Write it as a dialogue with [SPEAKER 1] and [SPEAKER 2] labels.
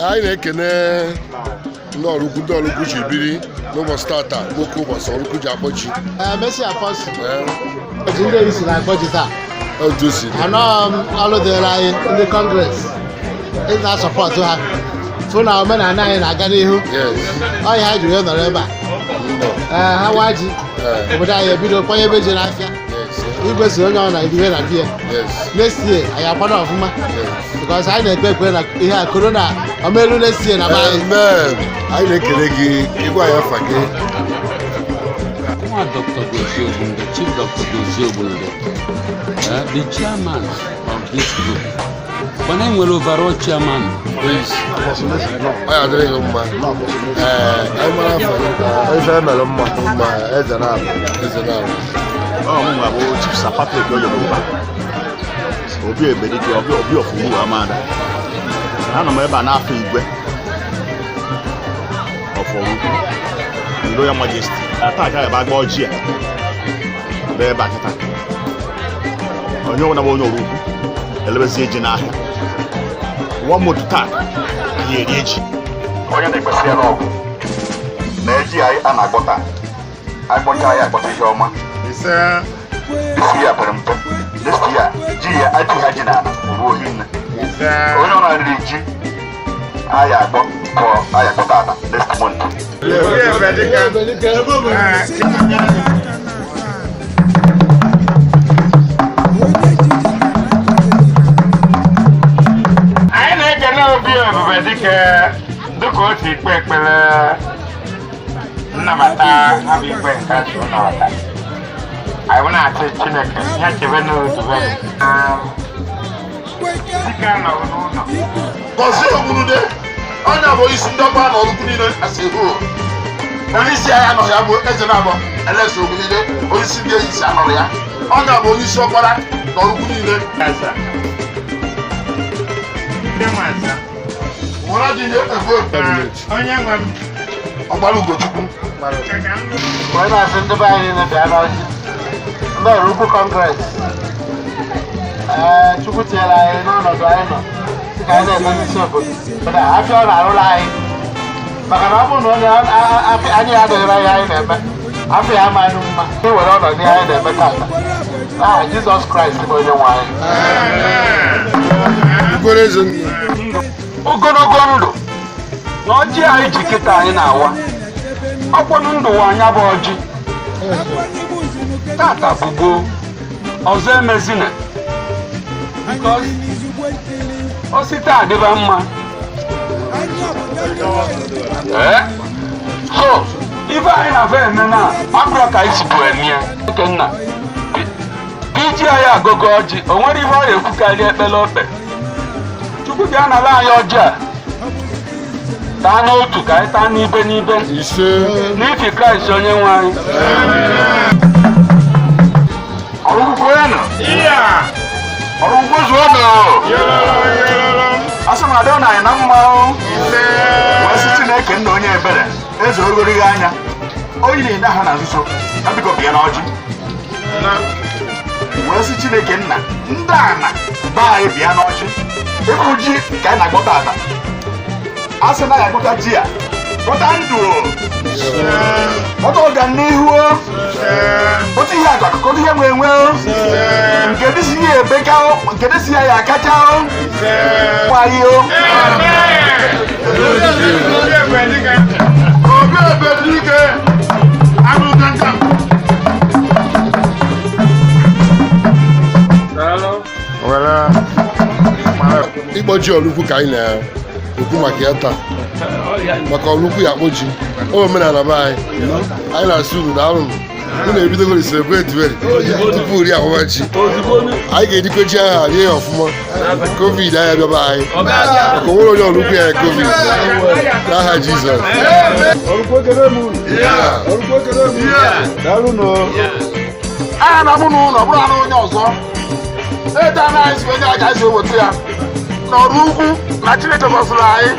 [SPEAKER 1] Anyị na-ekene ndị Oraukwu, ndị Oraukwu ji biri n'ụbọchị tata bụ oke ụbọchị Oraukwu ji akpọ ji.
[SPEAKER 2] Ee, Messi Apostle.
[SPEAKER 1] Ee,
[SPEAKER 2] Otu ndị isi na-akpọ ji taa.
[SPEAKER 1] Otu o si dị.
[SPEAKER 2] Anọ m ọlụ dịrị anyị ndị Congress ị na-support ha, fụ na omenala anyị na-aga n'ihu. Ọ ihe ha ji wee nọrọ ebe a.
[SPEAKER 1] Ndụ.
[SPEAKER 2] Ee, ha wa ji. Obodo anyị ebido kwanye ebe ji n'afịa. Igwe si onye ọ na-eriwe na biya. Next year anyị akwado ọfụma because anyị na-ekpe ekpere na ihe a corona omelu next year na be anyị.
[SPEAKER 1] Amen. Anyị na-ekele gị. Ịgwa ya afa gị.
[SPEAKER 3] Nwa Dr. Gozie Ogbunde, Chief Dr. Gozie Ogbunde, the chairman of this group. Mana enwere overall chairman.
[SPEAKER 1] Please. Ọ ya adịrị gị mma. Ee, anyị mara afa gị.
[SPEAKER 4] Ife emere mma mma, eze na-abụ.
[SPEAKER 1] Eze na-abụ.
[SPEAKER 5] Ọ mụnwa bụ Chief Sir Patrick Oyeloba, Obi Ebedike, Obi Obi of Ugwu Amada. Anọ m ebe a n'afọ igwe of Oraukwu, His Royal Majesty. Taa ka ebe agba ọjị a bụ ebe a kịta. Onye ọbụla bụ onye Oraukwu elebezie ji n'ahịa one month taa, anyị eri ji.
[SPEAKER 6] Onye na-ekwesị ya n'ọgụ na eji anyị a na-agbọ taa, anyị gbọchaa ya, agbọta ihe ọma. This year pere mpe, next year ji ya adị ha ji n'ala o ruo hinne. Onye ọ na-arịrị ji anyị agbọ kpọọ anyị agbọ tata next month.
[SPEAKER 7] Anyị na-ekene Obi Ebube Dike dịka o si kpe ekpere nnabata ha bụ ikpe nke asị nnabata anyị, na-asị Chineke ya chebe n'odube dike anọghị n'ụlọ.
[SPEAKER 8] Gọzie Ogbunde, onye bụ isi ndị ọgba na Oraukwu niile as a whole. Onye isi anyị anọghị ya bụ eze na-abọ Eleze Ogbunde, onye isi ndị isi anọrọ ya. Onye bụ onye isi ọkpara na Oraukwu niile.
[SPEAKER 7] Asa. Ndị nwe asa.
[SPEAKER 8] Nwere dị ihe ebe.
[SPEAKER 7] Onye nwe m.
[SPEAKER 8] Ọgbara Ugochukwu.
[SPEAKER 2] Wee na-asị ndị be anyị niile bịa n'ọjị, ndị Oraukwu Congress. Ee, Chukwu tinyere anyị n'ọnọdụ anyị nọ sị ka anyị na-emezi obodo afịa ọ na-arụrụ anyị, maka na ọ bụrụ na onye anyị adịghịra ihe anyị na-eme, afọ ya amaghị mma iwere ọnọdụ ihe anyị na-eme tata. N'aha Jizọs Kraịst bụ onye nwe anyị.
[SPEAKER 1] Ukwere eze.
[SPEAKER 9] Ogologo ndụ na ọjị anyị ji kịta anyị na-awa ọkpọnụ ndụ wa anya bụ ọjị tata bụ gboo ọzọ emezina, because osite adịba mma. Ee, so ife anyị na-afọ eme na abụrọ ka anyị sibu eme ya. Nna iji anyị agụgụ ọjị, o nwere ife ọ ya-ekwu karịa ekpere okpe. Chukwu bịa nala anyị ọjị a, taa n'otu ka anyị taa n'ibe n'ibe.
[SPEAKER 1] Ise.
[SPEAKER 9] N'ifi Kraịst onye nwe anyị.
[SPEAKER 6] Oraukwu kwenu! Oraukwu zuonụ! Asị m adị na anyị na mma o. Wee sị Chineke nna onye ebere, eze ogorighị anya onye na-ene ha na nzuzo na biko bịa n'ọjị. Wee sị Chineke nna ndị ana be anyị bịa n'ọjị ịkụ ji ka anyị na-akpọ tata. A sị na anyị akpọta ji a, kpọta ndụ o, kpọta ọganihu o, kpọta ihe akụ akụkọ ihe nwe enwe o, nke dị si ya ebeka o, nke dị si ya ya akacha o, nwanyị o.
[SPEAKER 8] Obi Ebedike anụ ganga.
[SPEAKER 7] Were.
[SPEAKER 1] Ịkpọ ji Oraukwu ka anyị na-ekwu maka ya taa, maka Oraukwu ya akpọ ji o omenala be anyị. Anyị na-asị unu na arụnụ unu ebidogoro celebrate very tupu ri ahụma ji. Anyị ga-erikwe ji ahụ, rie ya ọfụma. Covid anyị abịaba anyị, maka onwere onye Oraukwu ya covid, n'aha Jizọs.
[SPEAKER 4] Oraukwu, ekele m unu. Oraukwu, ekele m unu. Daalụ nụ.
[SPEAKER 8] Aha na mụ na ụlọ bụrụ anụ onye ọzọ ede anaghị si onye aja esi eweta ya n'Oraukwu na Chineke gọziri anyị.